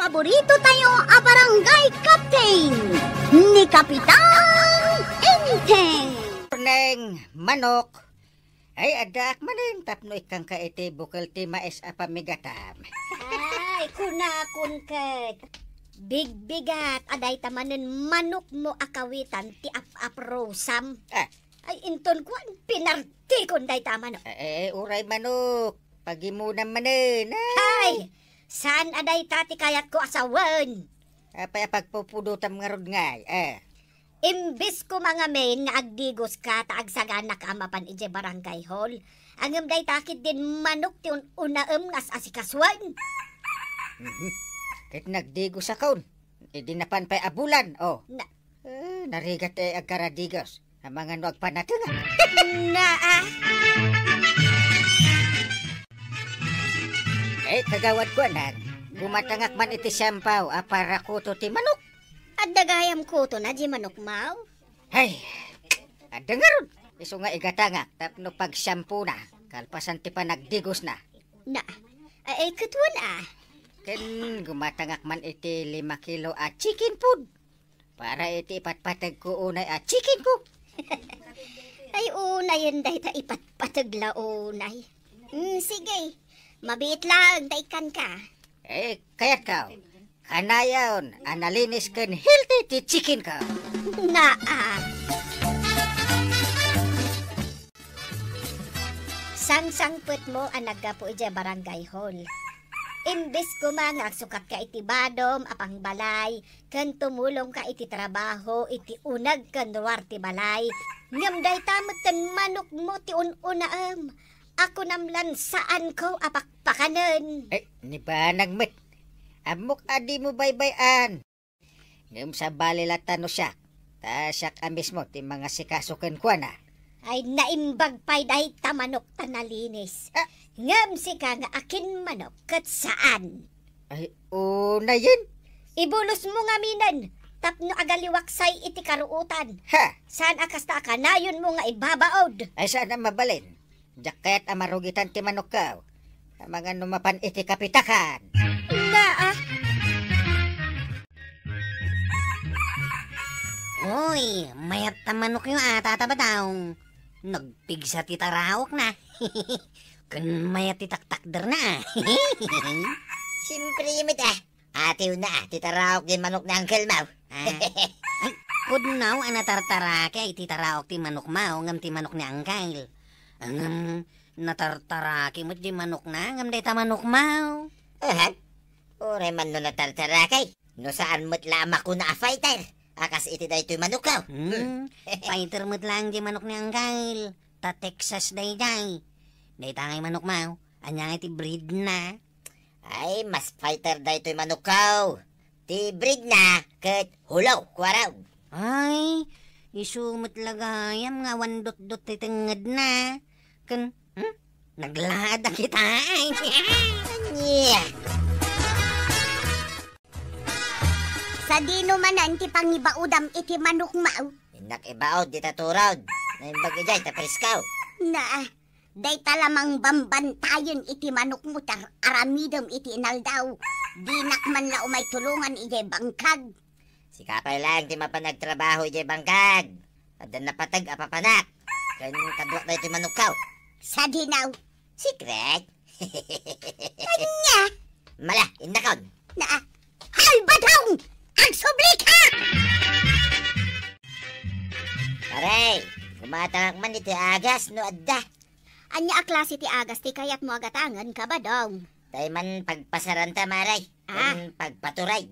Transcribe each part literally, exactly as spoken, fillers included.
Paborito tayo a barangay captain, ni Kapitan Enteng. Neng manok. Ay, addaak manen tapno ikkangka iti bukel ti mais a pamigatam. Ay, kunakon ket, bigbigat a dayta manen manokmo a kawitan ti ap-aprosam. Ah. Ay, inton kuan, pinartikon dayta a manok. Eh, eh, uray manok. Pagimunam manen, ah. Ay, saan a dayta ti kayatko a sawen. Apay a pagpupudotam ngarud ngay, eh? Imbes koma ngamin nga agdigoska ta agsaganak a mapan idiay barangay hall, ngem dayta ketdin manok ti un-unaem nga as-asikasuen. Mhm. Ket nagdigosakon. Idi napan pay a bulan, oh. Na- Eh, narigat ti agkaradigos. Amangan no agpanatengak. Na, ah. Eh, kagawad ko, anak. Gumatangak man iti siampaw a para kuto ti manok. Adda gayam kutona diay manokmo? Ay, adda ngarud. Isu nga igatangak tapno pagsiampona, kalpasan ti panagdigosna. Na, ay, ket wen a. Ken gumatangak man iti lima kilo a chicken food. Para iti ipatpategko unay a chicken ko. Ay, unayen dayta ipatpateg la unay. Mm, sige. Mabiit laeng ta ikkanka. Eh, kayatko. Kanayon a nalinis ken healthy ti chicken ko. Naa. Sangsangpetmo a naggapu idiay barangay hall. Imbes koma nga agsukatka iti badom a pangbalay ken tumulongka iti trabaho iti uneg ken ruar ti balay, ngem dayta metten manokmo ti un-unaem. A kunam lan saanko a pakpakanen. Eh, ni banag met. Ammok a dimo baybay-an. Ngem sabali latta no siak, ta siak a mismo ti mangasikaso kenkuana. Ay, naimbag pay dayta manok ta nalinis. Ah. Ngem sika nga akin manok ket saan. Ay, unayen. Ibulosmo ngaminen tapno agaliwaksay iti karuotan. Ha? Saan a kasta a kanayonmo nga ibabaod. Ay, saan a mabalin. Diak kayat a marugitan ti manokko. Amangan no mapan iti kapitakan. Naa. Hoy, mayat ta manokyo a, Tata Badong. Nagpigsa ti taraokna. Ken mayat ti taktakderna a. Siempre met a. Atiwna a, ti taraok diay manok ni uncle mo. Ah. Ay, pudno a natartaraki ay ti taraok ti manokmo, ngem ti manok ni uncle. Ngem natartaraki met diay manokna, ngem dayta manokmo. Aha. Uray man no natartaraki. No saan met la a makuna a fighter. A kas iti daytoy manokko. Hmm, fighter met laeng diay manok ni uncle. Ta Texas daydiay. Dayta ngay manokmo. Ania ngay ti breedna? Ay, mas fighter daytoy manokko. Ti breedna ket Hullo Quarrel. Ay, isu met la gayam nga awan dotdot ti tengngedna. Ken, hmm? Naglaad a kita, ay. Ania? Sadino manen ti pangibaudam iti manokmo? Innak ibaud dita turod. Naimbag idiay ta presko. Na, dayta la mangbambantayen iti manokmo ti ar-, aramidem iti inaldaw. Dinak man la umay tulongan idiay bangkag. Sika pay laeng ti mapan agtrabaho idiay bangkag. Adda napateg a papanak. Ken kaduak daytoy manokko. Sadino? Secret? Ania? Mala, innakon. Na, Halbadong! Agsublika! Pare, gumatangak man iti agas no adda. Ania a klase ti agas ti kayatmo a gatangen, Kabadong? Tay man pagpasaranta, Mare. Ah. Ken pagpaturay.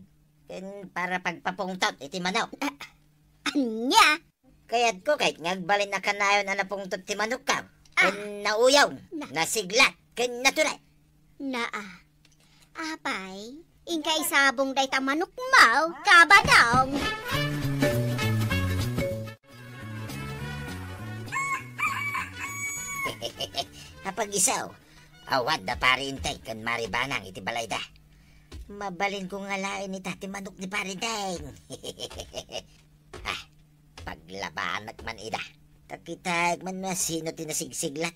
Ken para pagpapungtot iti manok. Ah, ania? Kayatko ket nga agbalin a kanayon a napungtot ti manokko. Ah. Ken nauyong, na, nasiglat, ken naturay. Naa. Apay, inka isabong dayta manokmo, Kabadong. Apag-isu, awan da Pari Inteng ken Mari Banang iti balayda. Mabalinko nga laen ita ti manok ni Pari Inteng. Ah, paglabanak man ida. Ta kitaek man no sino ti nasigsiglat.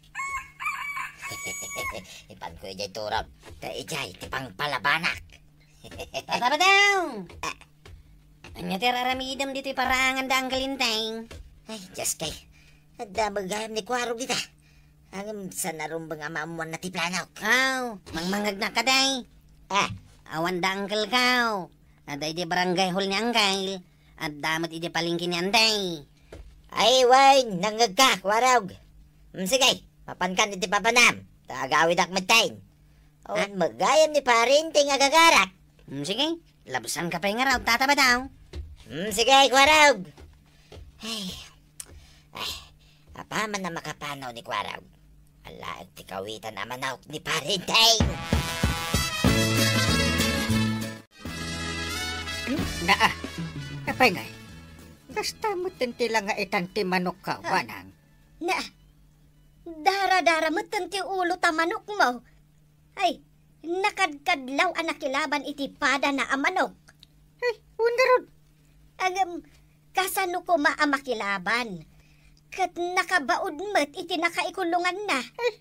Ipanko idiay turod. Ta idiay ti pangpalabanak. Tata Badong! Ah. Ania ti ar-aramidem ditoy paraangan da Uncle Enteng? Ay, Dios kay. Adda met gayam ni Kuarog dita. Ngem saan a rumbeng a maammuanna ti planok. Aw, mangmangngegnak kadi. Ah. Awan da Uncle ko. Adda idiay barangay hall ni Uncle. Adda met idiay palengke ni Enteng. Ay, wen, nangngegka, Kuarog. Mm, sige, mapankan iti papanam. Ta agawidak metten. Awan met gayam ni Pare Enteng a gagarak. Mm, sige. Labsanka pay ngarud, Tata Badong. Mm, sige, Kuarog. Ay. Ay, apaman a makapanaw ni Kuarog. Alaek ti kawitan a manok ni Pare Enteng. Naa, apay ngay? Kasta met ti langaitan ti manokko, ah, Wanang. Na, dara-dara met ti ulo ta manokmo. Ay, nakadkadlaw a nakilaban iti padana a manok. Ay, wen ngarud. Ngem, kasano koma a makilaban? Ket nakabaud met iti nakaikulonganna. Ay.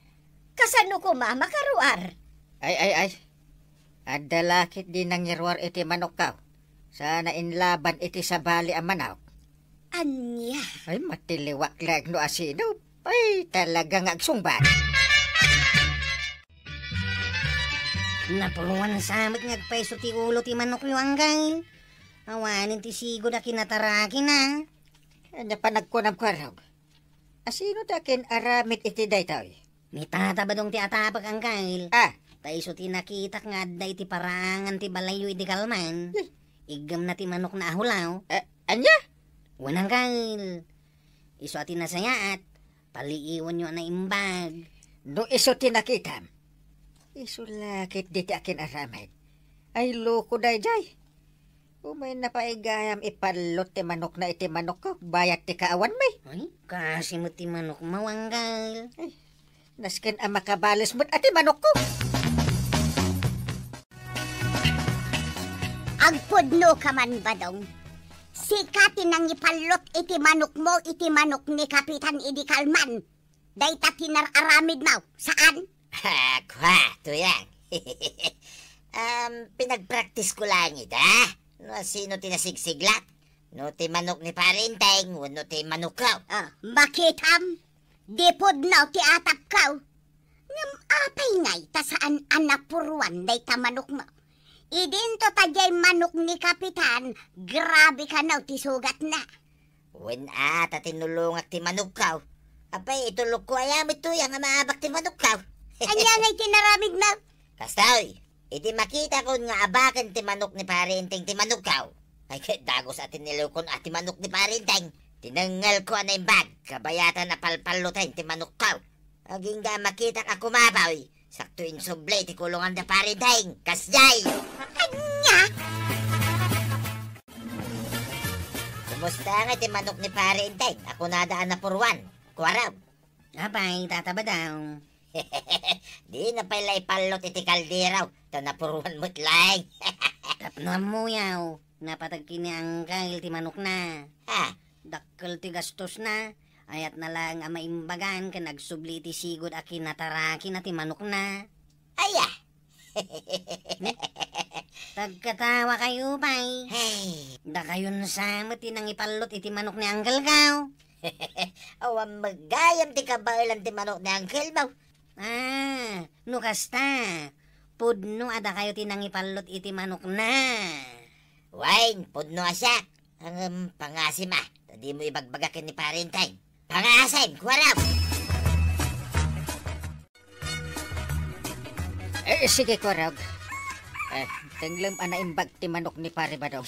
Kasano koma a makaruar? Ay, ay, ay. Adda la ketdi nangiruar iti manokko. Saan a inlaban iti sabali a manok. Ania? Ay, matiliwak laeng no asino. Ay, talaga nga agsungbat. Napuruan sa met nga agpayso ti ulo ti manokyo, Uncle. Awanen ti sigud a kinatarakina. Ania panagkunam, Kuarog? Asino ti akin-aramid iti daytoy? Ni Tata Badong ti atapek, Uncle. Ah. Ta isu ti nakitak nga adda iti paraangan ti balayyo idi kalman. Eh. Iggemna ti manokna a hulaw. Eh, ania? Wen, Uncle. Isu a ti nasayaat, paliiwanyo a naimbag. No isu ti nakitam, isu la ketdi ti akin-aramid. Ay, loko daydiay. Umayna pay gayam ipallot ti manokna iti manokko, bayat ti kaawanmi. Ay, kaasi met ti manokmo, Uncle. Ay, nasken a makabales met a ti manokko. Agpudnoka man, Badong. Sika ti nangipallot iti manokmo iti manok ni Kapitan idi kalman. Dayta ti nar-aramidmo, saan? Ah, kua, Tuyang. Um, pinagpraktisko laeng ida. No asino ti nasigsigla? No ti manok ni Pare Enteng, wenno ti manokko? Ah, makitam? Di pudno ti atapko. Ngem apay ngay ta saan a napuruan dayta manokmo? Idinto ta diay manok ni Kapitan, grabe kano ti sugatna. Wen a, ta tinulongak ti manokko. Apay, itulokko aya met, Tuyang, a maabak ti manokko? Ania ngay ti naramidmo? Kastoy, iti makitakon nga abaken ti manok ni Pare Enteng ti manokko. Ay, ket dagus a tinilokon a ti manok ni Pare Enteng. Tinengngelko a naimbag, kabayatan a palpalloten ti manokko. Agingga a makitak a kumabaw, sakto insubli ti kulongan da Pare Enteng. Kasdiay! Ania? Kumusta nga ti manok ni Pare Enteng a kunada a napuruan? Kuarog. Apay, Tata Badong. Dina pay la ipallot iti kaldero, ta napuruan met laeng. Tapno ammoyo, napateg ken ni Uncle ti manokna. Ah. Dakkel ti gastosna, ayatna laeng a maimbagan ken agsubli iti sigud a kinatarakina ti manokna. Aya, Tagkatawakayo pay. Hey. Dakayon sa met ti nangipallot iti manok ni Uncle ko. Awan met gayam ti kabaelan ti manok ni Uncle mo. Ah, no kasta, pudno a dakayo ti nangipallot iti manokna. Wen, pudno a siak. Ngem, pangasim a, ta dimo ibagbaga ken ni Pare Enteng. Pangasim, Kuarog! Eh, sige, Kuarog. Eh, tenglem a naimbag ti manok ni Pare Badong.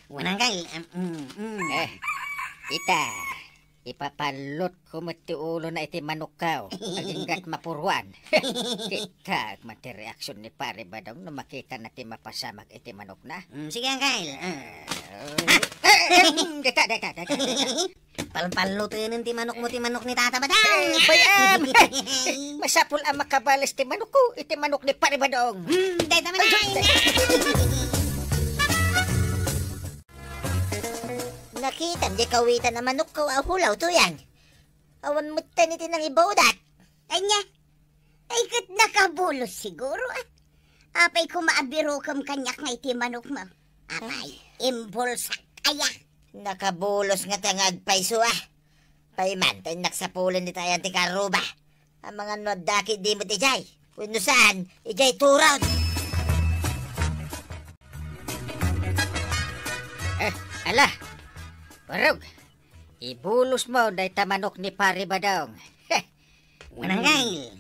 Wen, Uncle, em, mm, mm. Eh, ita, ipapallotko met ti ulona iti manokko. Agingga't mapuruan. Kita met ti reaksion ni Pare Badong no makitana ti mapasamak iti manokna. Mm, sige, Uncle. Ah. Eh, eh, eh, mm, deta, deta, deta, deta. Palpallotenen ti manokmo ti manok ni Tata Badong. Eh, bayam! Masapul a makabales ti manokko iti manok ni Pare Badong. Hmm, deta man ay. Nakitam diay kawitan a manokko a hulaw, Tuyang. Awan metten iti nangibaudak. Ania? Ay, ket nakabulos siguro, ah. Apay koma a birokem kaniak nga iti manokmo? Apay, imbulsak aya? Nakabulos ngata nga agpayso, a. Pay man, ta innak sapulen dita ayan ti karruba. Amangan no adda ketdi met idiay. Wenno saan, idiay turod. Eh, ala. Warog. Ibulosmo dayta manok ni Pare Badong. Heh. Mananggay.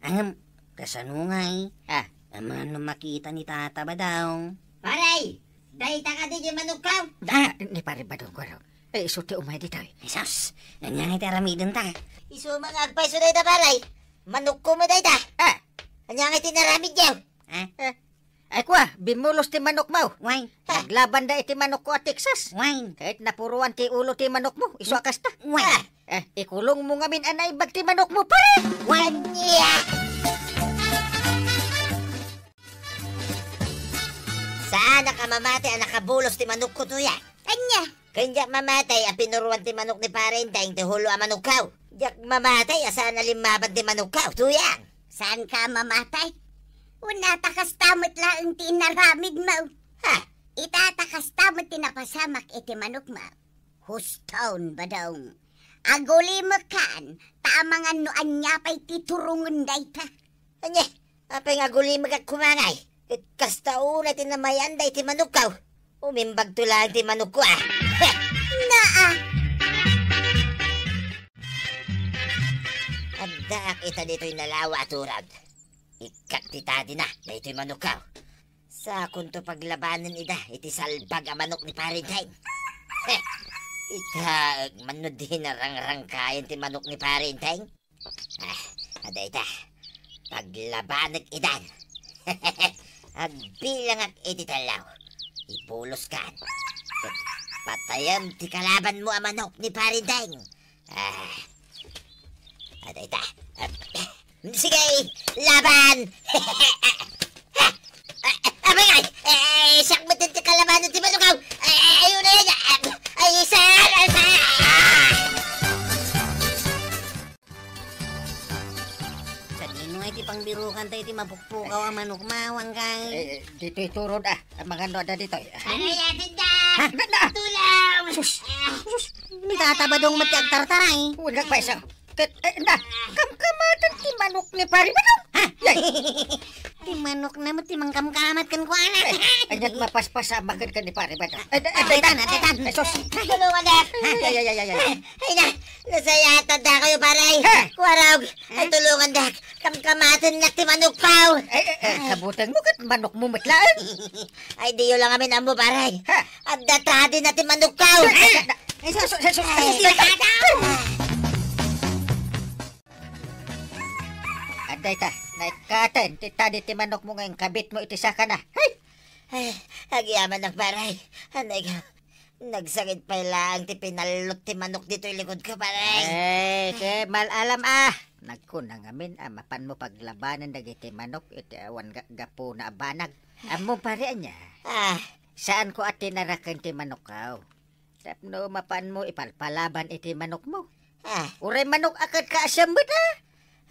Ngem, kasano ngay? Ah. Amangan no makita ni Tata Badong. Pare! Dayta kadi ti manokko? Ah, ni Pare Badong, Warog. Eh, isu ti umay ditoy. Jesus, ania ngay ti aramidenta? Isu man nga agpayso dayta, pare. Manokko met dayta. Ah. Ania ngay ti inaramidyo? Ah? Eh. Ay, kua, bimmulos ti manokmo. Wen. Naglabanda iti manokko a Texas. Wen. Ket napuruan ti ulo ti manokmo, isu a kasta. Wen. Ah, eh, ikulongmo ngamin a naimbag ti manokmo, pare! Wen. Yeah! Saanak a mamatay a nakabulos ti manokko, tuya. Ania? Ken diak mamatay a pinuruan ti manok ni Pare Enteng ti hulo a manokko. Diak mamatay a saan a limmaban ti manokko, tuyang. Saanka a mamatay? Wen, ta kasta met laeng ti inaramidmo. Ha? Ita, ta kasta met ti napasamak iti manokmo. Huston, Badong. Agulimekkan, ta amangan no ania pay ti turongen dayta. Ania? Apay nga agulimekak koma ngay? Ket kasta unay ti namayan-da iti manokko. Umimbagto laeng ti manokko, a. Naa! Addaak ita ditoy nalawa a turag. Ikkak ti tadina daytoy manokko. Sakonto paglabanen ida iti salbag a manok ni Pare Enteng. Ita, agmano di narangrangkayan ti manok ni Pare Enteng. Ah, adda ita. Paglabanek idan. Agbilangak iti tallo. Ipuloskan. Patayem ti kalabanmo a manok ni Pare Enteng. Ah, adda ita. Ah, sige, laban! Ah, ah, abay, ay! Eh, siak met ti kalabanen ti manokko. Ay, ay, ayun na yan. Ay, ay, sir! Ay, sir! Ah! Sadino nga iti pangbirukan tayo iti mapukpukaw a manok, mawan kay? Eh, ditoy turod, ah. Amangan no adda ditoy. Aray, atinda! Ha? Na, na! Tulong! Sus! Ah! Sus! Ni Tata Badong met ti agtartaray. Huwag ka pa isa. Ket, eh, na, kamkamatan ti manok ni Pare Badong. Ha? Yay! Ti manokna met ti mangkamkamat kenkuana. Eh, aniat mapaspasamak ken ni Pare Badong. Eh, eh, Atetan, atetan. Eh, sus. Tulungan na. Ay, ay, ay, ay, ay. Ay na, nasayatan da kayo, pare. Ha? Kuwarog, ay, tulungan da. Kamkamaten na ti manokko. Eh, eh, eh, kabuteng mo ket manok mo met laeng. Ay, diyo lang amin ammo, pare. Ha? Adda tadi na ti manokko. Eh, eh, eh, eh, sus, sus, sus, sus, sus. Adda ita, naikkaten ti tadi ti manok mo nga inkabit mo iti sakana. Hey! Ay, agyamanak, pare. Anay ka. Nagsakit pay laeng ti pinallot ti manok ditoy likodko, pare. Eh, ket mal-alam, ah. Nagkuna ngamin a mapanmo paglabanen dagiti manok iti awan ga-, gapuna a banag. Ammom, pare, ania? Ah. Saanko a tinaraken ti manokko. Tapno mapanmo ipalpalaban iti manokmo. Ah. Uray manok a ket kaasiam met, ah.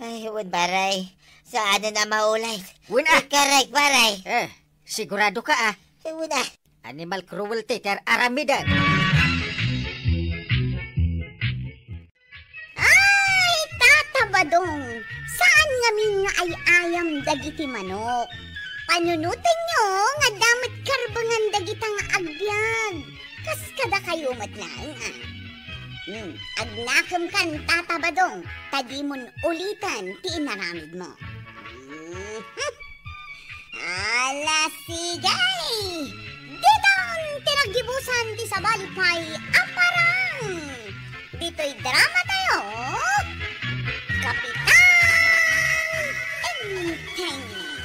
Ay, wen, pare. Saanen a maulay. Wen, ah. Ikarek, pare. Eh, sigurado ka, ah. Eh, wen, ah. Animal cruelty ti ar-aramiden. Ay, Tata Badong, saan ngamin nga ay-ayam dagiti manok. Panunotenyo nga adda met karbengan dagita nga agbiag. Kas kadakayo met laeng, a. Hmm, agnakemkan, Tata Badong, ta dimon uliten ti inaramidmo. Mhm. Ala, sige! Ditan ti naggibusan ti sabali pay a parang! Ditoy drama tayo, Kapitan Enteng.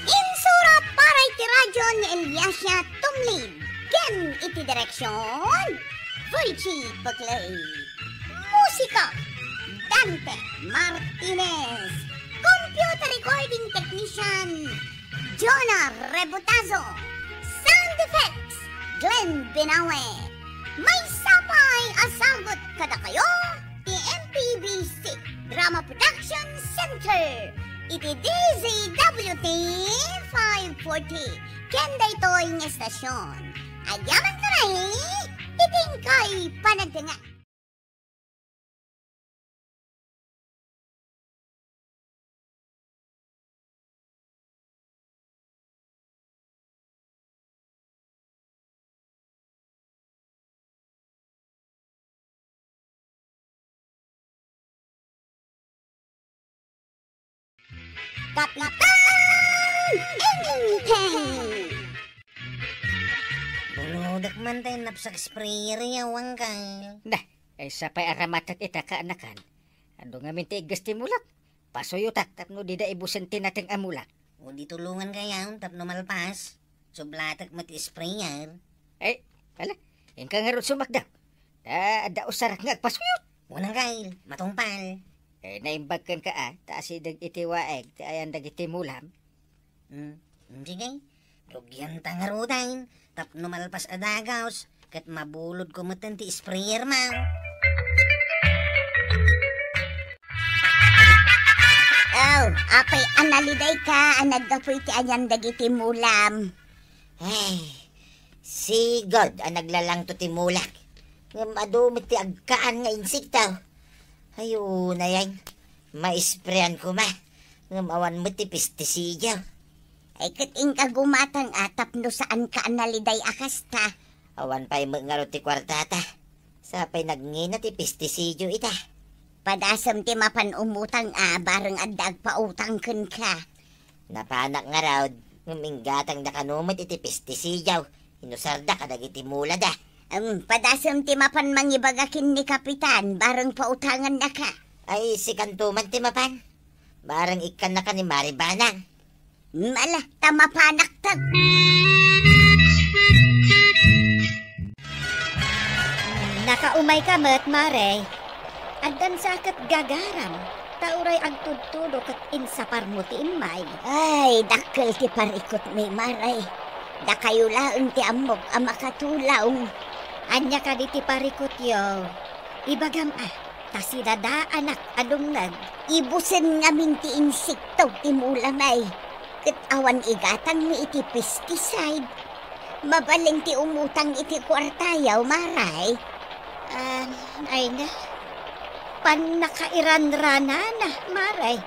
Insurat para iti radyo ni Eliasia Tumlid. Ken iti direksyon, Virgie Peclay. Musika, Dante Martinez. Computer recording technician, Jonah Rebotazo. Sound effects, Glenn Binawe. Maysa pay a sagut kadakayo ti M P B C Drama Production Center. Iti D Z W T five forty, ken daytoy nga estasion, agyaman kami iti inkay panagdengngeg. Kapitan Enteng! Bulodek man tay napsak sprayer ya, Uncle. Nah, ay sapay aramatak ita kaanakan. Adu ngamin ti iggas ti mulak. Pasuyotak tapno dida ibusen ti nateng a mulak. O di tulongan kayaw tapno malpas. Sublatek met ti sprayer. Ay, ala, inka ngarud sumakdak. Ta adda usarak nga agpasuyot. Unang kail, matungpal. Eh, naimbag kenka a, ta asideg iti waeg ti ayan dagiti mulam. Hmm, sige. Rugianta ngaruden, tapno malpas a dagus, ket mabulodko metten ti sprayer mo. Aw, apay a nalidayka a naggapu iti ayan dagiti mulam. Ay, sigud a naglalangto ti mulak. Ngem adu met ti agkaan nga insekto. Ay, unay, maisprean koma. Ngem awan met ti pestisidio. Ay, ket inka gumatang a tapno saanka a naliday a kasta. Awan pay met ngarud ti kuartata. Sapay nagngina ti pestisidio ita. Padasem ti mapan umutang a bareng adda agpautang kenka. Napanak ngarud, ngem inggatangda kano met iti pestisidio. Inusarda kadagiti mulada. Em, padasem ti mapan mangibaga ken ni Kapitan, bareng pautangannaka. Ay, sikanto man ti mapan. Bareng ikkannaka ni Mari Banang. Ala, ta mapanakto. Nakaumayka met, Mare. Addan sa ket gagaram, ta uray agtudtudo ket insaparmo ti immay. Ay, dakkel ti parikutmi, Mare. Dakayo laeng ti ammok a makatulong. Ania kadi ti parikutyo? Ibagam a, ta sidadaanak a dumngeg. Ibusen ngamin ti insekto ti mulamay. Ket awan igatangmi iti pesticide. Mabalin ti umutang iti kuartayo, Maray. Ah, ay na. Pannakairanranana, Maray.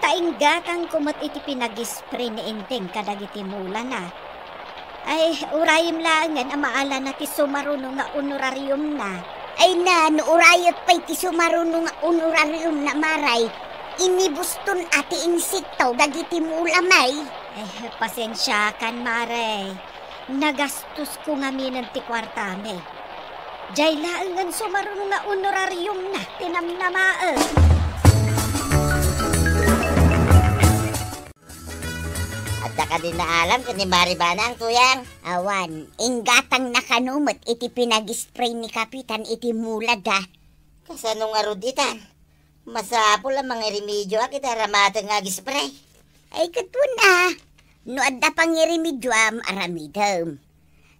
Ta inggatangko met iti pinagispray ni Enteng kadagiti mulana. Ay, urayem laengen a maalana ti sumaruno nga honorariumna. Ay na, no urayek pay ti sumaruno nga honorariumna, Maray, inibuston a ti insekto dagiti mulamay. Eh, pasensiakan, Maray. Nagastosko ngaminen ti kuartami. Diay laengen sumaruno nga honorariumna ti namnamaek. Adda kadi naalam ken ni Mari Banang, Tuyang? Awan, inggatangna kano met iti pinagispray ni Kapitan iti mulada. Kasano ngarud itan? Masapul a mangiremedio a ket aramaten nga agispray. Ay, ket wen a, no adda pangiremedioam, aramidem.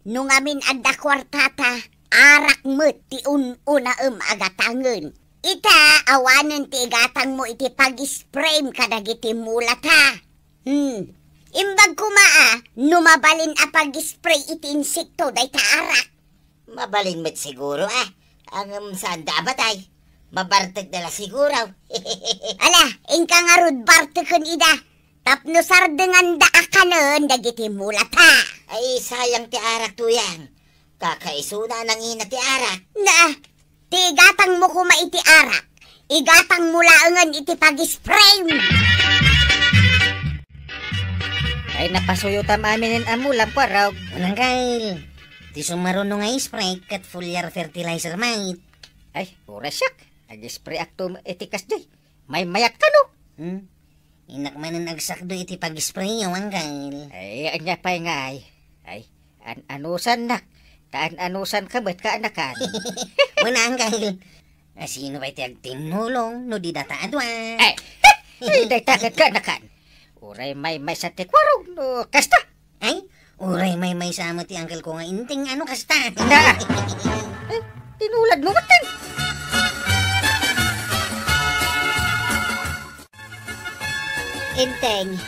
No ngamin adda kuartata, arak met ti un-unaem a gatangen. Ita, awanen ti igatangmo iti pagisprayem kadagiti mulata. Hmm. Imbag koma a, no mabalin a pagispray iti insekto dayta arak. Mabalin met siguro a, ngem saanda a matay. Mabartekda la siguro. Ala, inka ngarud barteken ida. Tapno sardenganda a kanen dagiti mulata. Ay, sayang ti arak, Tuyang. Kakaisuna a nangina ti arak. Na, ti igatangmo koma iti arak. Igatangmo laengen iti pagisprayem. Ay, napasuyotam aminen a mulam, Kuarog. Unang kail. Ti sumaruno nga spray ket foliar fertilizer met. Ay, uray siak. Agispray akto iti kasdiay. Maymayat kano? Hmm? Innak manen agsakdo iti pagisprayo, Anggal. Ay, ania pay ngay? Ay, an-anusannak. Ta an-anusanka met kaanakan. Muna, Anggal. Asino pay ti agtinnulong no di data a dua? Ay, ay, dayta ket kaanakan. Uray maymaysa ti Kuarog no kasta. Ay, uray maymaysa met ti uncle ko nga Enteng a no kasta. Na! Eh, tinuladmo metten. Enteng,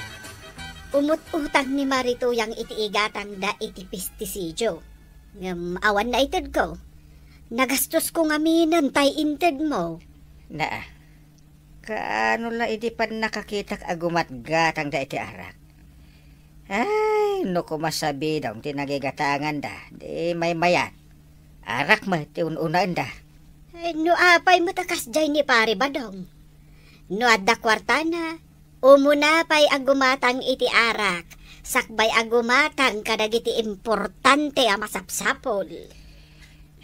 umut-utang ni Mari Tuyang iti igatangda iti pestisidio. Ngem awan naitedko. Nagastosko ngaminen tay intedmo. Naa, kaano la idi pannakakitak a gumatgatangda iti arak? Ay, no koma sabidong ti nagigatanganda, di maymayat. Arak met ti un-unaenda. Ay, no apay met a kasdiay ni Pare Badong? No adda kuartana, umuna pay a gumatang iti arak, sakbay a gumatang kadagiti importante a masapsapul.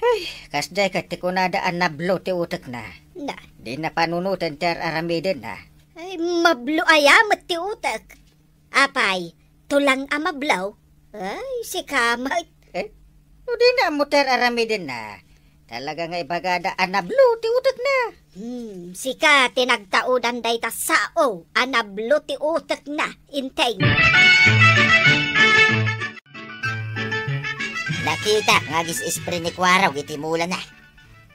Ay, kasdiay ket ti kunada a nablo ti utekna. Na. Di na panunoten ti ar-aramidenna. Ay, mablo aya met ti utek. Apay, tulang a mablo? Ay, sika met. Eh? No di na ammo ti ar-aramidenna. Talaga nga ibagada a nablo ti utekna. Hmm, sika ti nagtaudan dayta sao a nablo ti utekna, Enteng. Nakitak nga agis-spray ni Kuarog iti mulana.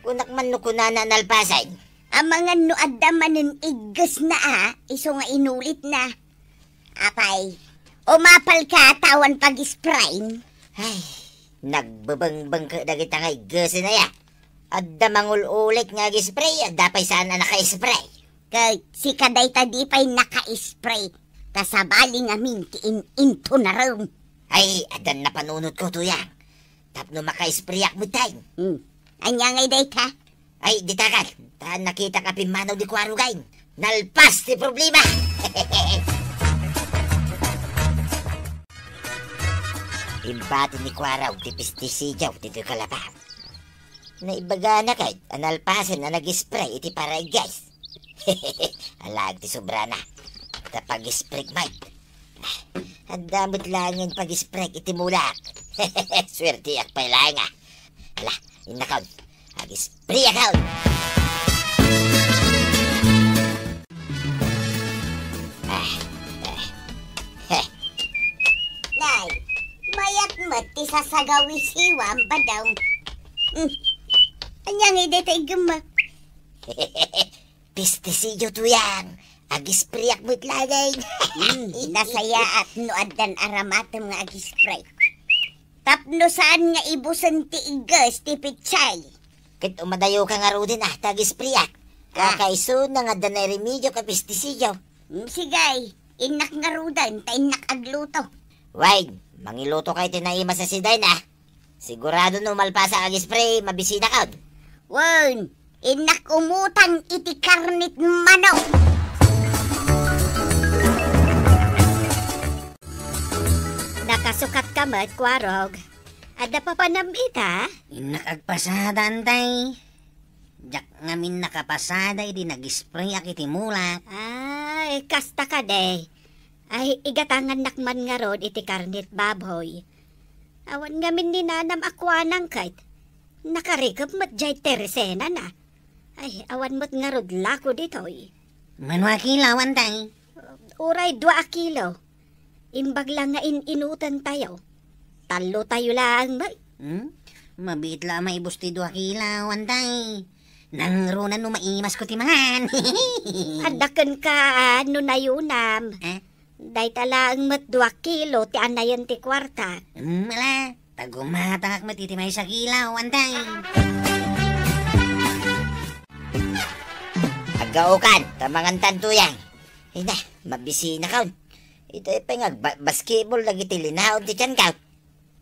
Kunak man no kunana a nalpasen. Amangan no adda manen iggesna a, isu nga inulitna. Apay, umapalka ta awan pag-sprayen? Ay, nagbebengbeng ket dagita nga iggesna aya. Adda mangul-ulit nga ag-spray, adda pay saan a naka-spray. Ket sika dayta di pay naka-spray, ta sabali ngamin ti in-intonarem. Ay, addan napanunotko, Tuyang. Tapno maka-sprayak metten. Hmm. Ania ngay dayta? Ay, ditakal. Ta nakitak a pimmanaw ni Kuarog ay. Nalpas ti problema. Imbati ni Kuarog ti pestisidio ditoy kalabab. Naibagana ket a nalpasen a nag-spray iti para-igges. Alaag ti sobrana. Ta pag-spray met. Adda met laengen pag-spray iti mulak. Suerteak pay laeng a. Ala, innakon. Ag-sprayak ako. Ah, ah. Heh. Nay, mayat met ti sasagawisiwam, Badong. Hmm. Ania ngay dayta iggemma? Pestisidio, Tuyang. Ag-sprayak met laeng. Hmm, nasayaat no addan aramatem nga ag-spray. Tapno saan nga ibusen ti igges ti petsay. Ket umadayoka ngaruden a ta ag-sprayak. Ah. Kakaisuna nga adda nairemedio ken pestisidio. Hmm, sige, innak ngaruden ta innak agluto. Wen, mangilutoka iti naimas a sidaen a. Sigurado no malpasak ag-spray, mabisinakon. Wen, innak umutang iti karnit manok. Nakasukatka met, Kuarog. Adda papanam ita? Innak agpasada, Antay. Diak ngamin nakapasada idi nag-sprayak iti mulak. Ay, kasta kadi. Ay, igatangannak man ngarud iti karnit baboy. Awan ngamin ni nanam a kuanang ket nakarikep met diay tersenana. Ay, awan met ngarud lako ditoy. Mano a kilo, Antay? Uray dua a kilo. Imbag la nga in-inutentayo. Tallotayo laeng met. Hmm? Mabiit la a maibus ti dua kilo, Antay. Nangruna no maimasko ti mangan. Adda kenka, no nayunam. Eh? Dayta laeng met dua kilo ti anayen ti kuarta. Hmm, ala, ta gumatangak met iti maysa a kilo, Antay. Aggaokan, ta mangantan, Tuyang. Ay na, mabisinakon. Itoy pay nga agba-, basketball dagiti linaon ti tianko.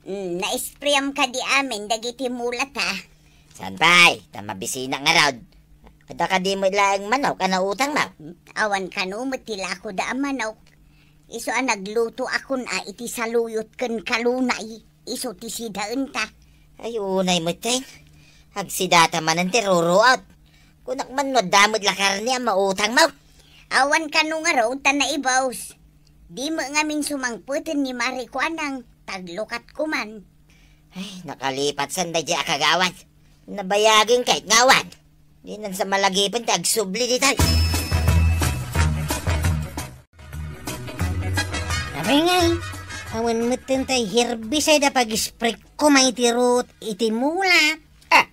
Mm, na-sprayam kadi amin dagiti mulata. Saan pay, ta mabisinak ngarud. Adda kadi met laeng manok a nautangmo? Mm, awan kano met ti lakoda a manok. Isu a naglutoakon a iti saluyot ken kalunay. Isu ti sidaenta. Ay, unay metten. Agsidata manen ti ruruot. Kunak man no adda met la karne a mautangmo. Awan kano ngarud ta naibus. Di met ngamin sumangpeten ni Mari Kuanang, taglukatko man. Ay, nakalipatsan daydiay a kagawad. Nabayagen ket nga awan. Dinan sa malagipen ti agsubli ditoy. Apay ngay, awan metten tay herbicide a pag-spray ko may iti rot iti mulak. Ah,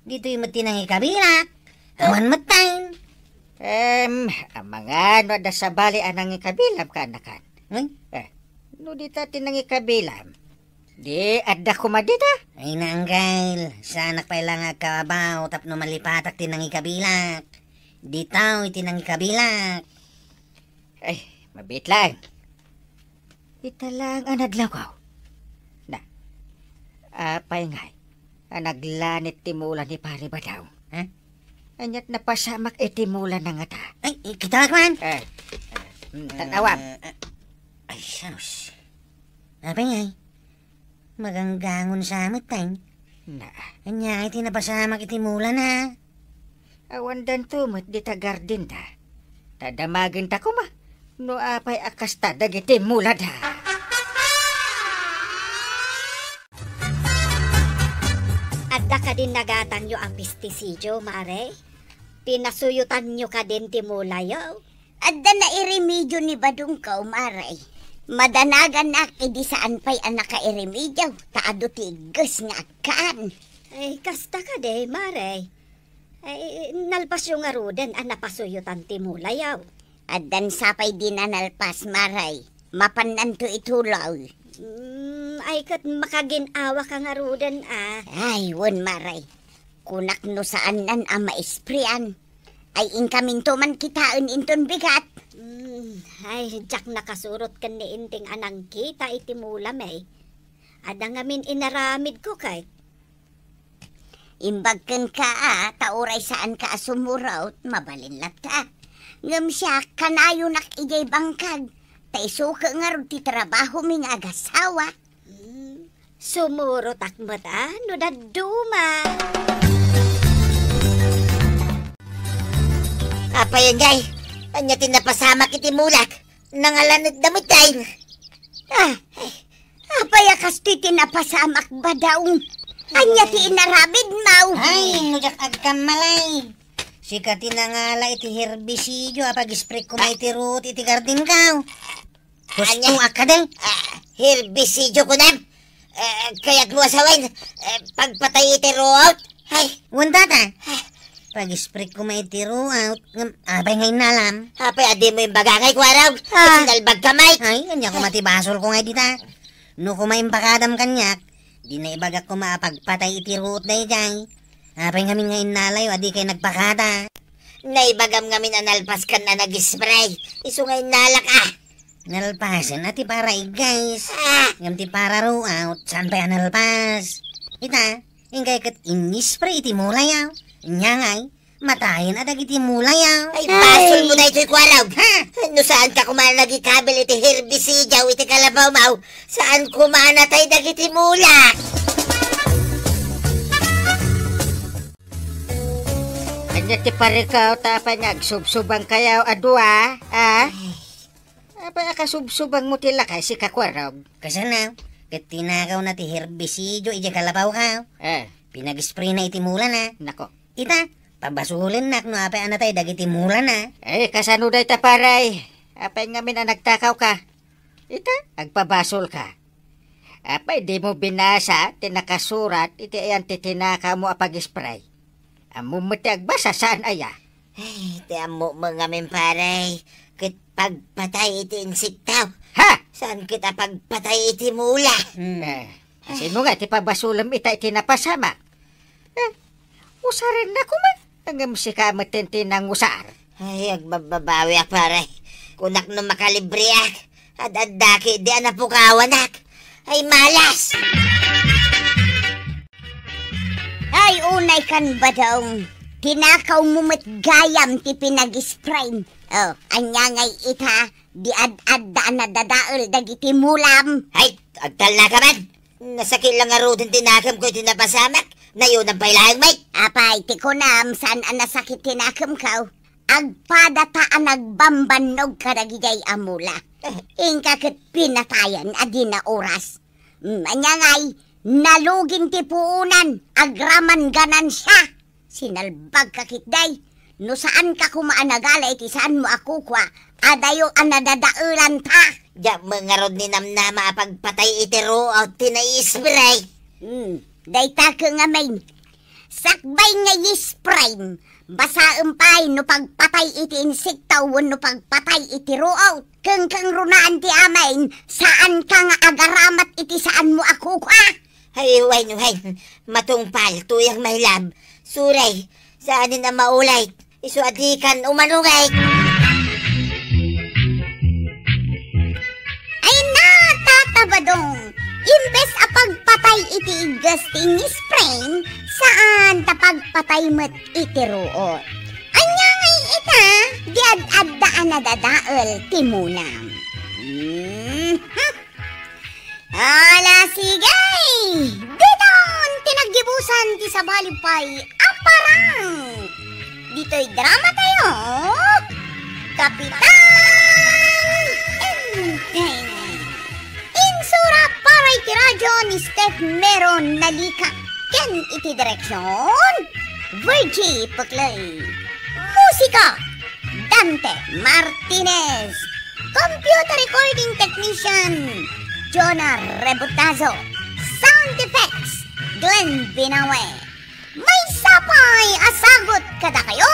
ditoy met ti nangikabilak. Awan metten. Em, amangan no adda sabali a nangikabilam, kaanakan. Hmm? Eh, no dita ti nangikabilam, di adda koma dita? Ay, naanggel, saanak pay la nga agkabaw tapno malipatak ti nangikabilak. Ditaw iti nangikabilak. Ay, mabiit laeng. Ita laeng a nadlawkaw. Na, apay ngay a naglanit ti mula ni Pare Badaw? Ha? Ania't napasamak iti mula na ngata? Ay, kita man. Eh, eh, mm, tan-awam. Eh, eh, ay, sus. Apay ngay? Maganggangon sa met, tay. Na. Ania iti napasamak iti mula na? Awan danto met dita gardenda. Ta damagenta koma no apay a kasta dagiti mulada. Adda kadin nagatanyo a pestisidio, Mare? Pinasuyotanyo kadin ti mulayo? Adda nairemedio ni Badongko, Mare. Madanaganak idi saan pay a nakairemedioak, ta adu ti igges nga agkan. Ay, kasta kadi, Mare. Ay, nalpasyo ngaruden a napasuyotan ti mulayo? Addan sapay dina nalpas, Mare. Mapannanto ituloy. Mm, ay, ket makagin-awaka ngaruden, a. Ay, wen, Mare. Kunak no saannan a maisprean. Ay, inkaminto man kitaen inton bigat. Mm, ay, diak nakasurot ken ni Inting a nangkita iti mulam, eh. Adda ngamin inaramidko, kay. Imbag kenka, a, ta uray saanka a sumurot, mabalin latta. Ngem siak, kanayonak idiay bangkag, ta isu ket ngarud ti trabahomi nga agasawa. Hmm, sumurotak met, a, no dadduma. Apay ngay, ania ti napasamak iti mulak? Nangalanetda met, ay. Ah, apay a kastoy ti napasamak, Badaw? Ania ti inaramidmo? Ay, no diak agkammalay. Sika ti nangala iti herbicidio a pag-spray koma iti ruot iti gardenko. Husto a kadi? Ah, herbicidio kunam? Eh, kayatmo a sawen, eh, pagpatay iti ruot? Ay. Wen, tata. Pag-spray koma iti ruot, ngem apay nga innalam? Apay a dimo imbaga ngay, Kuarog? Ah. Sinalbagka met. Ay, ania koma ti basolko ngay dita? No koma impakadam kaniak, dina ibagak koma a pagpatay iti ruot daydiay. Apay ngamin nga innalayo a dikay nagpakada? Naibagam ngamin a nalpaskan a nag-spray. Isu nga innalak, a. Nalpasen a ti para igges. Ah! Ngem ti para ruot, saan pay a nalpas? Ita, inkay ket in-spray iti mulayo. Ania ngay, matayen a dagiti mulayo. Ay, basolmo daytoy, Kuarog. Ha? No saanka koma nagikabil iti herbicidio iti kalabawmo, saan koma natay dagiti mula? Ania ti parikaw, ta apay nga agsubsubangkayo a dua, a? Ay. Apay a kasubsubangmo ti lakay, sika, Kuarog? Kasano? Ket tinakawna ti herbicidio idiay kalabawko. Eh. Pinag-sprayna iti mulana. Nako. Ita, pabasolennak no apay a natay dagiti mulana. Eh, kasano dayta, pare? Apay ngamin a nagtakawka? Ita, agpabasolka. Apay dimo binasa ti nakasurat iti ayan ti tinakawmo a pag-spray? Ammom met ti agbasa, saan aya? Ay, ti ammok met ngamin, pare, ket pagpatay iti insekto. Ha? Saan ket a pagpatay iti mula? Hmm. Eh, kasano nga ti pabasolem ita iti napasamak? Eh, usarennak koma. Ngem sika met ti nangusar. Ay, agbababawiak, pare. Kunak no makalibreak, ad-adda ketdi a napukawanak. Ay, malas! Ay, unay kan, Badong. Tinakawmo met gayam ti pinag-spray. Oh, ania ngay ita, di ad-adda a nadadael dagiti mulam. Ay, agtalnaka man! Nasakit la ngaruden ti nakemko iti napasamak. Nayunam pay laeng met. Apay, ti kunam, saan a nasakit ti nakemko? Agpadata a nagbambannog kadagijay a mula. Eh. Inka ket pinatayan a dina oras. Mm, ania ngay, naluging ti puonan, agraman ganansia. Sinalbagka ketdi. No saanka koma a nagala iti saanmo a kukua, adayo a nadadaelanta. Diak met ngarud ninamnama a pagpatay iti ruot ti naispray. Hmm, dayta ket ngamin. Sakbay nga Yispren, basaem pay no pagpatay iti insekto wenno pagpatay iti ruot. Kengkengrunaan ti amin, saanka nga agaramat iti saanmo a kukua. Ay, wen, wen, matungpal, tuyang my love. Sorry, saanen a maulit. Isu a dikan umanungay. Ay na, Tata Badong, imbes a pagpatay iti iggas ti Yispren, saan ta pagpatay met iti ruot. Ania ngay ita, di ad-adda a nadadael ti munam. Hmm. Ala, sige! Diton ti naggibusan ti sabali pay a parang! Ditoy drama tayo, Kapitan Enteng! Insura para iti radyo ni Steph Meron Nalika ken iti direksyon, Virgie Puclay. Musika, Dante Martinez. Computer recording technician, Jonah Rebutazo. Sound effects, Glenn Binawe. Maysa pay a sagut kadakayo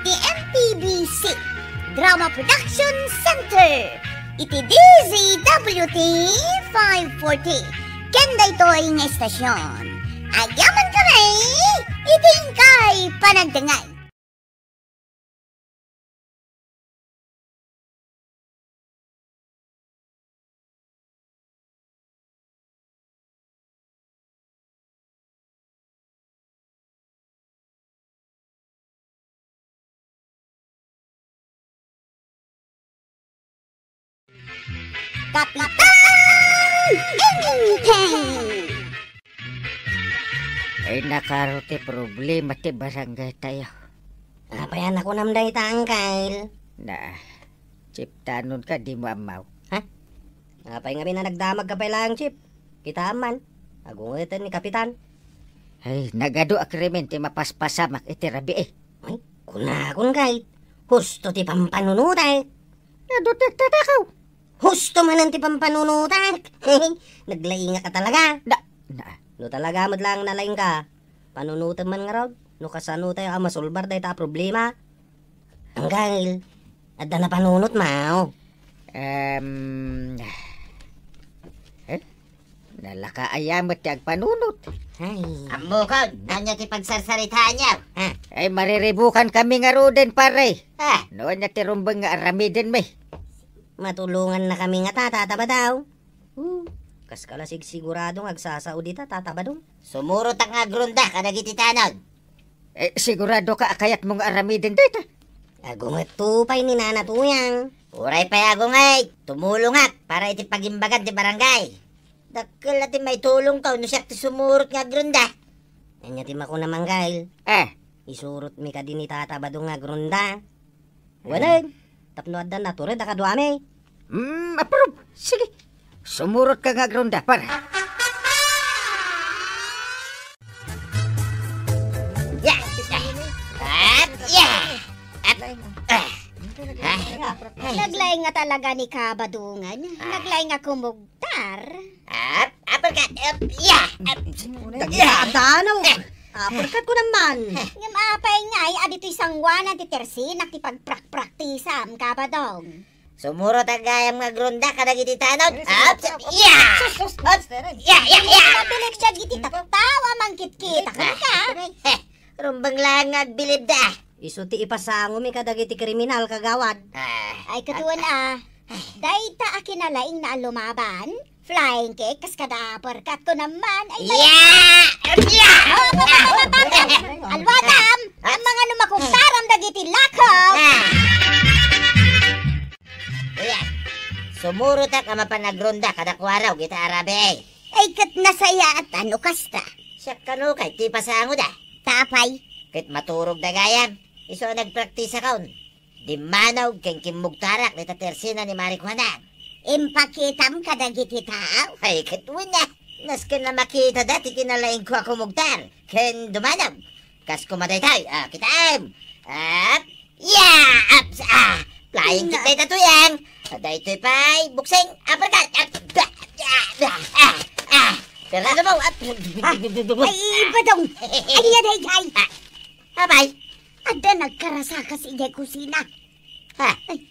ti M P B C Drama Production Center iti D Z W T five forty. Ken daytoy nga estasyon, agyaman kami iti inkay panagdengngeg. Kapitan Enteng! Ay, nakaro ti problema ti barangay tayo. Apay a nakunam dayta, Angkel? Na, Chief, tanonka, dimo ammo. Ha? Apay ngamin a nagdamagka pay laeng, Chief? Kitaem man, agungeten ni Kapitan. Ay, nagadu a krimen ti mapaspasamak iti rabii. Ay, kunakon kay, husto ti pampanunotek. Adu ti tatakaw. Husto manen ti pampanunotek. Naglaingak talaga. Da, na. No talaga met laeng nalaingka, panunotem man ngarud no kasano tayo a masolbar dayta a problema. Angkel, adda napanunotmo? Em, eh? Nalaka aya met ti agpanunot. Ay. Ammokon, ania ti pagsarsaritaanyo? Ah. Ay, mariribukankami ngaruden, pare. Ah. No ania ti rumbeng nga aramidenmi? Matulongannakami ngata, Tata Badong. Hmm, kaska la sigsigurado nga agsasao dita, Tata Badong. Sumurotak nga agronda kadagiti tanod. Eh, siguradoka a kayatmo nga aramiden dayta? Agungetto pay ni Nana Tuyang. Uray pay agunget, tumulongak para iti pagimbagan ti barangay. Dakkel la ti maitulongko no siak ti sumurot nga agronda. Ania ti makunam, Angkel? Eh. Isurotmi kadi ni Tata Badong nga agronda. Wen, tapno adda natured a kaduami. Mm, approve. Sige. Sumurotka nga agronda, pare. Ya! Ya! At, ya! At, ah. Ah. Naglaing nga talaga ni Kabadongan. Ah. Naglaing nga kumugtar. Ap, uppercut, ap, ya, ap, ya. Dagiti adano. Uppercut ko naman. Ngem apay ngay a ditoy sanguanan ti tersinak ti pagprakpraktisam, Kabadong? Sumurotak gayam nga agronda kadagiti tanod. Ap, ya. Sus, sus, sus, ya, ya, ya. Mabilik siya dagiti tattao a mangkitkita kenka. Heh, rumbeng laeng nga agbilibda. Isu ti ipasangomi kadagiti kriminal, kagawad. Ah. Ay, ket wen a. Dayta a kinalaingna a lumaban, flying kick, kas kada uppercut ko naman. Ay, yeah! Yeah! Oh, pa, pa, pa, pa, pa. Alwadam, ah, ang mga lumakugtaram dagiti lako. Ah. Ayan. Sumurotak a mapan agronda kadakuaraw, gita arabe. Ay, ket nasayaat, ano kasta? Siak kano kay ti pasangoda. Tapay. Ket maturog da gayam. Isu a nagpraktisakon. Dimmanog ken kimmugtarak dita tersina ni Mari Juana. Impakitam kadagiti tao? Ay, ket wen a. Nasken a makitada ti kinalaingko a kumugtar ken dumanog. Kas koma daytoy, ah, kitaem. Ap, ya! Ap, ah! Flying kick dayta, Tuyang. Daytoy pay, boxing, uppercut. Ap, ah, ah, ah, ah. Pero ano ba? At... Ha? Ay, Badong! Ania daydiay? Ah, apay? Adda nagkarasakas idiay kusina. Ha? Ay,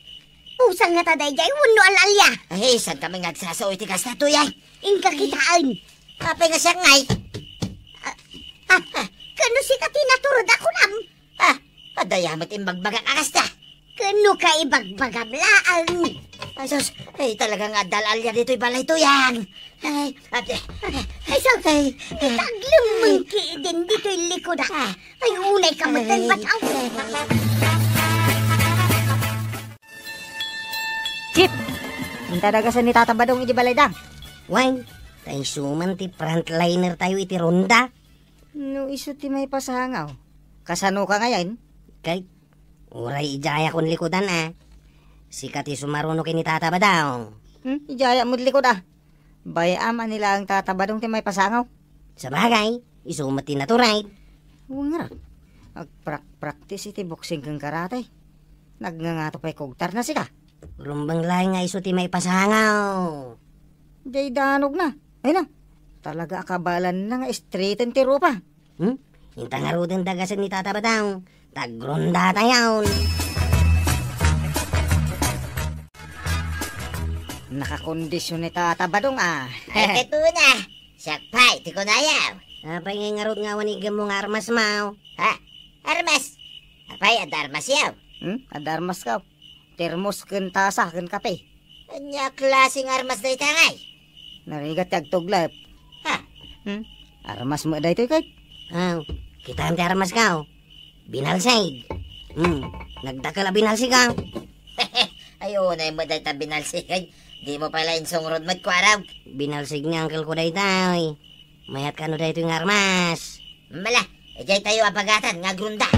usang ngata daydiay wenno al-alia? Ay, saan kami nga agsasao iti kasta, Tuyang? Inka kitaen. Apay nga siak ngay? Ah, ah, kano sika ti naturod a kunam? Ah, adda met imbagbagak a kasta. Kano ka ibagbagam laeng? Ay, sus, ay, talaga nga adda al-alia ditoy balay, Tuyang. Ay, ate, ay, sus, ay, ay, itaglemmeng ki idin ditoy likuda. Ah. Ay, unay ka met, ay, Badong. Chief, inta dagasen ni Tata Badong idi balayda. Wen, ta isu man ti frontliner tayo iti ronda. No isu ti maipasangaw, kasano ka ngayen? Kay, uray idiayakon likudan a. Sika ti sumaruno ken ni Tata Badong. Hmm? Idiayak met likud a. Bay-am a ni laeng Tata Badong ti maipasangaw. Sabagay, isu met ti naturad. Wen ngarud. Agprak-practice iti boxing ken karate. Nagngangato pay kugtarna sika. Rumbeng laeng nga isu ti maipasangaw. Diay danogna. Ay na. Talaga a kabaelanna nga straighten ti rupa. Hmm? Inta ngaruden dagasen ni Tata Badong. Tagronda tayon. Nakakondisyon ni Tata Badong, ah. Ay, katuna. Siak pay ti kunayaw. Apay ngay ngarud nga awan igemmo nga armas, maw? Ha? Armas? Apay, adda armas yaw? Hmm? Adda armas kaw? Termos ken tasa ken kape. Ania a klase nga armas dayta ngay? Narigat ti agtuglep. Ha? Hmm? Armas met daytoy ket? Aw, kitaem ti armas kaw. Binalsig. Hmm, nagdakkel a binalsig, aw. Ay, unay met dayta binalsig. Dimo pay la insungrod met, kuarog. Binalsig nga angkelko dayta, oy. Mayat kano daytoy nga armas? Mala, idiay tayo a bagatan nga agrunda.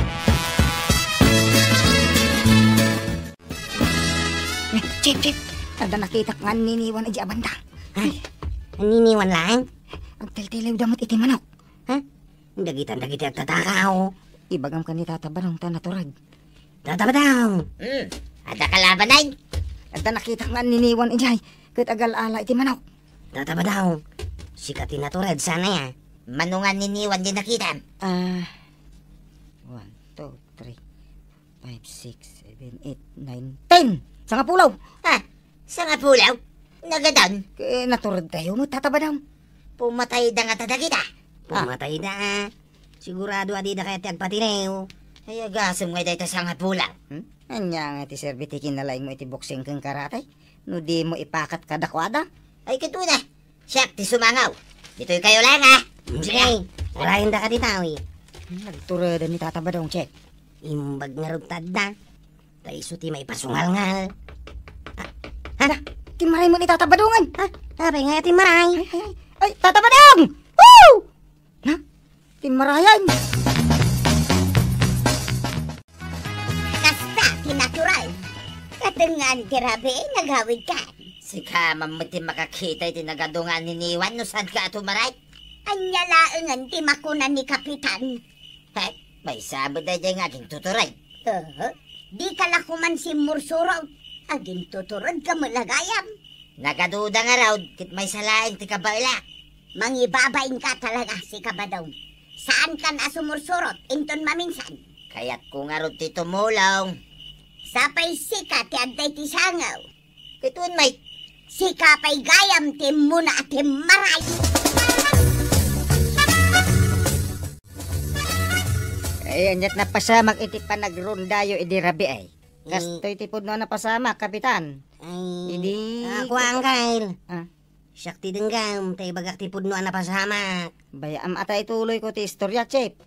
Eh, Chip, Chip, adda nakitak nga anniniwan idiay a banda. Ha? Anniniwan laeng? Agtiltiliwda met iti manok. Ha? Dagitan dagiti agtataka, o. Ibagam ken ni Tata Badong ta naturad. Tata Badong! Hmm, adda kalabanen? Adda nakitak nga anniniwan idiay, ket agal-ala iti manok. Tata Badong, sika ti naturad, saan aya? Mano nga anniniwan ti nakitam? Ah, one, two, three, five, six, seven, eight, nine, ten! Sangapulo! Ha? Sangapulo? Nagadan? Ket naturad kayo met, Tata Badong. Pumatayda ngata dagita? Ah. Pumatayda, a. Sigurado a dida kayat ti agpatiliw. Ay, agasem ngay dayta sangapulo. Hmm? Ania nga ti serbi ti kinalaingmo iti boksing ken karate? No dimo ipakat kadakuada? Ay, katuna. Siak ti sumangaw. Ditoy kayo laeng, a. Sige, urayen daka ti tao, e. Nagturedan ni Tata Badong, Chip. Imbag ngarud ta adda. Ta isu ti maipasungalngal. Ah, ha? Timmaray met ni Tata Badong, a. Ha? Apay nga timmaray? Ay, ay, ay. Ay, Tata Badong! Woo! Na? Timmarayan. Kasta ti natural. Katengngaan ti rabii, nagawidkan. Sika man met ti makakita iti nagadu nga anniniwan no saanka a tumaray. Ania laengen ti makuna ni Kapitan? He, maysa met daydiay nga agintutured. Aha. Dika la koman simmursurot. Agintuturedka met la gayam. Nagaduda ngarud, ket maysa laeng ti kabaelak. Mangibabainka talaga, sika Badong. Saankan a sumursurot inton maminsan. Kayatko ngarud ti tumulong. Sapay sika ti adda iti sangaw. Ket wen, Mike. Sika pay gayam ti immuna a timmaray. Ay, aniat napasamak iti panagrondayo idi rabii, ay? Mm. Kastoy ti pudno a napasamak, Kapitan. Ay, idi, ah, kua, Angkel. Ah. Siak ti denggem, ta ibagak ti pudno a napasamak. Bay-am a ta ituloyko ti istorya, Chip.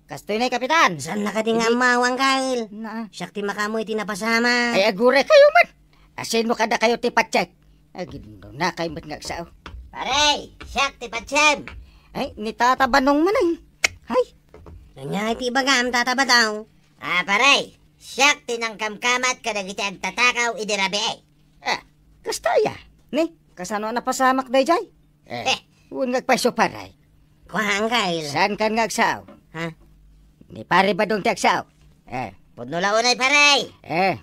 Kastoy nay, Kapitan. Saan na kadi nga ammo, Angkel? Na. Siak ti makaammo iti napasamak. Ay, aguraykayo met. Asino kadakayo ti patsek? Aginno, nakay met nga agsao. Pare, siak ti patsem. Ay, ni Tata Banong man, ay. Hay. Ania ti ibagam, Tata Banong? Ah, pare, siak ti nangkamkamat kadagiti agtatakaw idi rabii. Ah, kasta aya? Ni, kasano a napasamak daydiay? Eh, eh. Wen nga agpayso, pare. Kua, Angkel. Saankan nga agsao? Ha? Ni Pare Badong ti agsao. Eh. Pudno la unay, pare. Eh,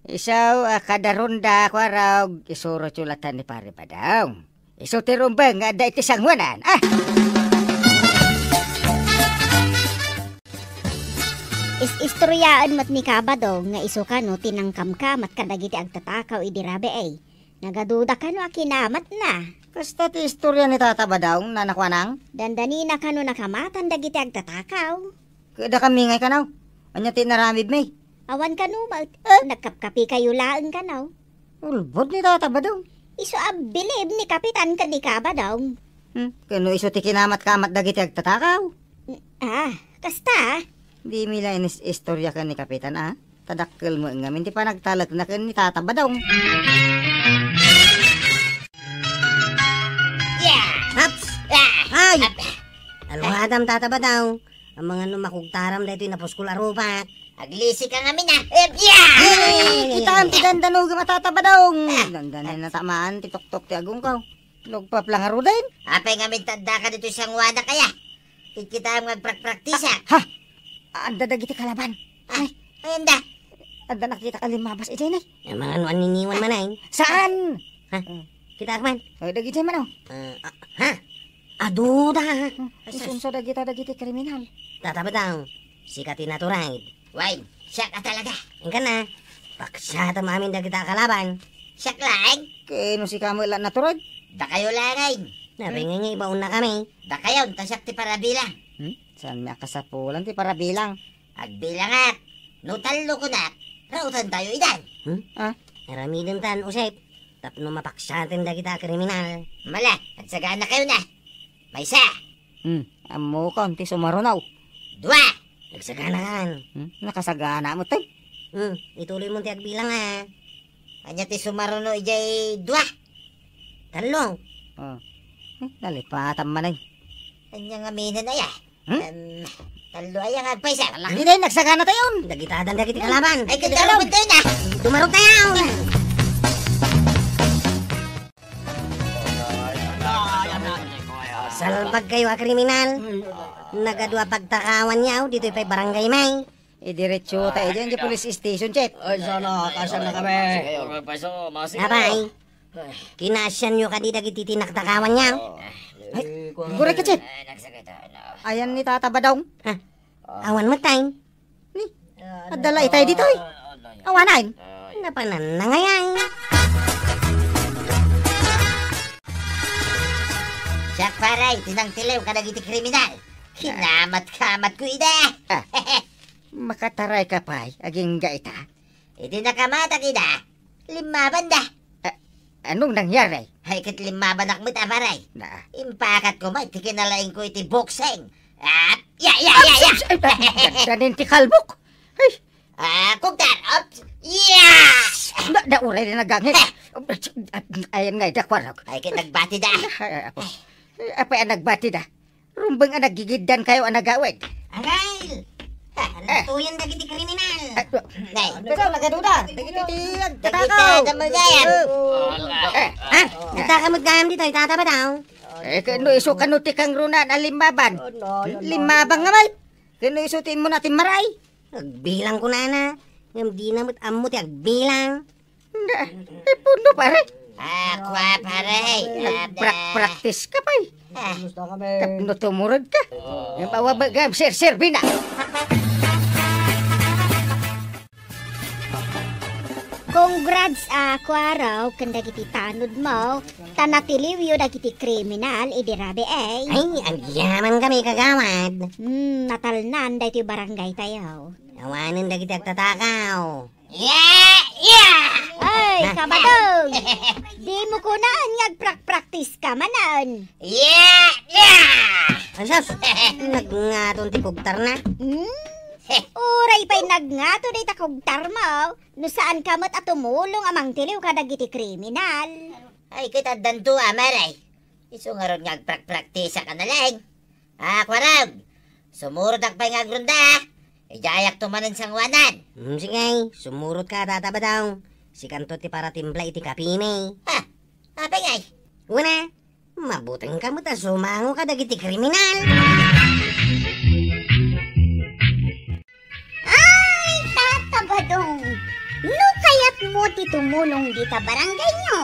isu a kada ronda, kuarog, isurotyo latta ni Pare Badong. Isu ti rumbeng nga adda iti sanguanan. Ah! Is-istoryaen met ni Kabadong nga isu kano ti nangkamkamat kadagiti agtatakaw idi rabii. Nagaduda kano a kinamatna. Kasta ti istorya ni Tata Badong, Nana Kuanang? Dandanina kano nakamatan dagiti agtatakaw. Kada kami ngay kanaw. Ania ti inaramidmi? Awan kano met. Eh? Nagkapkapi kayo laeng kanaw. Ulbod ni Tata Badong. Isu a bilib ni Kapitan ken ni Kabadong. Hmm, kano isu ti kinamat-kamat dagiti agtatakaw? Ah, kasta. Dimi la inis-istorya ken ni Kapitan, a? Ta dakkel met ngamin ti panagtalekna ken ni Tata Badong. Yeah! Haps! Ah! Ay! Ap- Ano nga adam, Tata Badong? Amangan no makugtaram daytoy napuskol a rupak. Aglisi ka ngamin, a. Eh, yeah! Ay, kitaem ti dandanogem a Tata Badong. Ah. Dandanen natamaan ti tuktok ti agungkaw. Nagpapla ngaruden. Apay ngamin ti addaka ditoy sanguanak aya? Kitkitaem nga agprakpraktisak. Ha? Adda dagiti kalaban. Ah, ay, anda? Adda nakitak a limmabas idiay ne. Amangan no anniniwan man ay. Saan? Ha? Eh. Kitaak man. Eh, dagiti man, oh. Eh, ah, ha? Adu da. Hmm, isunso dagita dagiti kriminal. Tata Badong, sika ti natured. Wen, siak a talaga. Inka na. Paksiatem amin dagita a kalaban. Siak laeng? Ken no sika met la natured? Dakayo laeng. Napay nga ibaonna kami. Dakayon, ta siak ti parabilang. Hmm? Saanmi a kasapulan ti parabilang? Agbilangak. No tallo kunak, rautentayo idan. Hmm? Ah? Aramidentayo, Josep. Tapno mapaksiaten dagita a kriminal. Mala, agsagana kayo na. Maysa. Hmm, ammokon ti sumaruno. Dua. Agsaganakan. Hmm, nakasagana met, eh. Hmm, ituloy mo ti agbilang, a. Ania ti sumaruno idiay dua? Tallo. Oh. Eh, nalipatan man, eh. Ania ngamin aya? Hmm? Em, tallo aya nga agpaysa. Laki na yun, nagsagana tayon. Dagitadan dagiti kalaban. Ay, kagaro mo tayo na. Dumarog tayo. Salbag kayo a kriminal. Nagadua pagtakawan niya, oh, ditoy pay barangay may. Idiretso tayo dyan, di police station, Chet. Ay, sana, kasan na kami. Sige, magpayso, masige. Abay. Kinasianyo kadi dagiti tinakdakawan niya? Ay, guray ka, Chet. Ayan ni Tata Badong. Ha? Awan met tay. Ni, adala itay ditoy. Awanan. Napanan na ngay. Siak, pare, ti nangtiliw kadagiti kriminal. Kinamat-kamat ko ida. Ah. Makataray ka pay, agingga ita. Iti nakamatak ida, limmabanda. A-, anong nangyari? Ay, ket limmabanak met a, pare. Na. Impakat ko met ti kinalaing ko iti boksing. Ah, ya, ya, ya, ya. Ay, ay, ay, dandanin ti kalbok. Ay. Ah, kugtar, ops. Ya! Na, nauray na nagangi. Eh. Ayan nga, ida, kwarog. Ay, ket nagbati da. Ay, ay, apo. Ay, apay a nagbati da? Rumbeng a naggigiddan kayo a nagawid. Angay! Eh. Alantuyan dagiti kriminal. Eh, nay. Ikaw, nagaduda. Dagiti ti agtatakaw. Dagiti ti agtatakaw. Eh. Ha? Nagtakamot gayam ditoy, Tata Badong? Eh, kano isu kano ti kangrunan a limmaban? Limmaban nga met. Kano isu ti immo na ti maray? Agbilang ko nana. Ngem dina met ammo ti agbilang. Nga, ipunno, pare. Ah, kua, pare. Pra-, practice ka pay. Ah. Tapno tumurod ka. Nga bawa ba, gam, sir, sir, bina. Congrats, ah, Kuaraw, ken dagiti tanod mo. Ta natiliwyo dagiti kriminal idi rabii. Ay, agyaman kami, kagawad. Hmm, natalnan daytoy barangay tayo. Awanen dagiti agtatakaw. Yeah! Yeah! Ay, Kabadong! Di mo kunaan nga agprakpraktis ka manen. Yeah! Yeah! Ay, sus! Nagngaton ti kugtar na. Hmm? Uray pay nagngato dayta kugtar mo, no saan ka met a tumulong a mangtiliw kadagiti kriminal. Ay, ket addanto, amar, ay. Isu ngarud nga agprakpraktisak a nalaing. Ah, Kuarog, sumurotak pay nga agronda, a. Idiayakto manen sanguanan. Hmm, sige, sumurotka, Tata Badong. Sikanto ti paratimpla iti kapimi. Ah, apay ngay? Una, mabuteng ka met a sumango kadagiti kriminal. Ay, Tata Badong, no kayatmo ti tumulong dita barangayyo,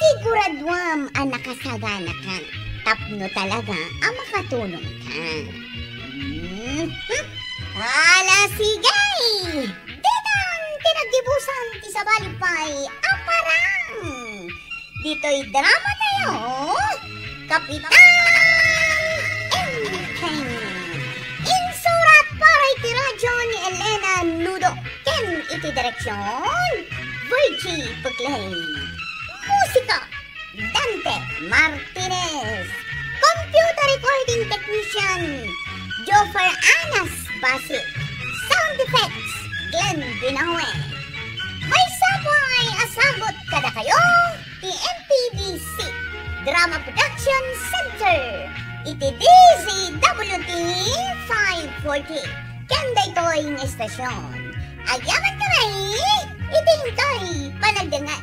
Siguraduam a nakasaganakan tapno talaga a makatulongka. Mhm. Ala, sige! Ditan ti naggibusan ti sabali pay a parang! Ditoy drama tayo, Kapitan Enteng. Insurat para iti radyo ni Elena Nudo ken iti direksyon, Virgie Pugley. Musika, Dante Martinez. Computer recording technician, Joffer Anas Basit. Sound effects, Glenn Binawe. Maysa pay a sagut kadakayo ti M P D C Drama Production Center iti D Z W T five forty. Ken daytoy nga estasyon, agyaman kami iti inkay panagdengngeg.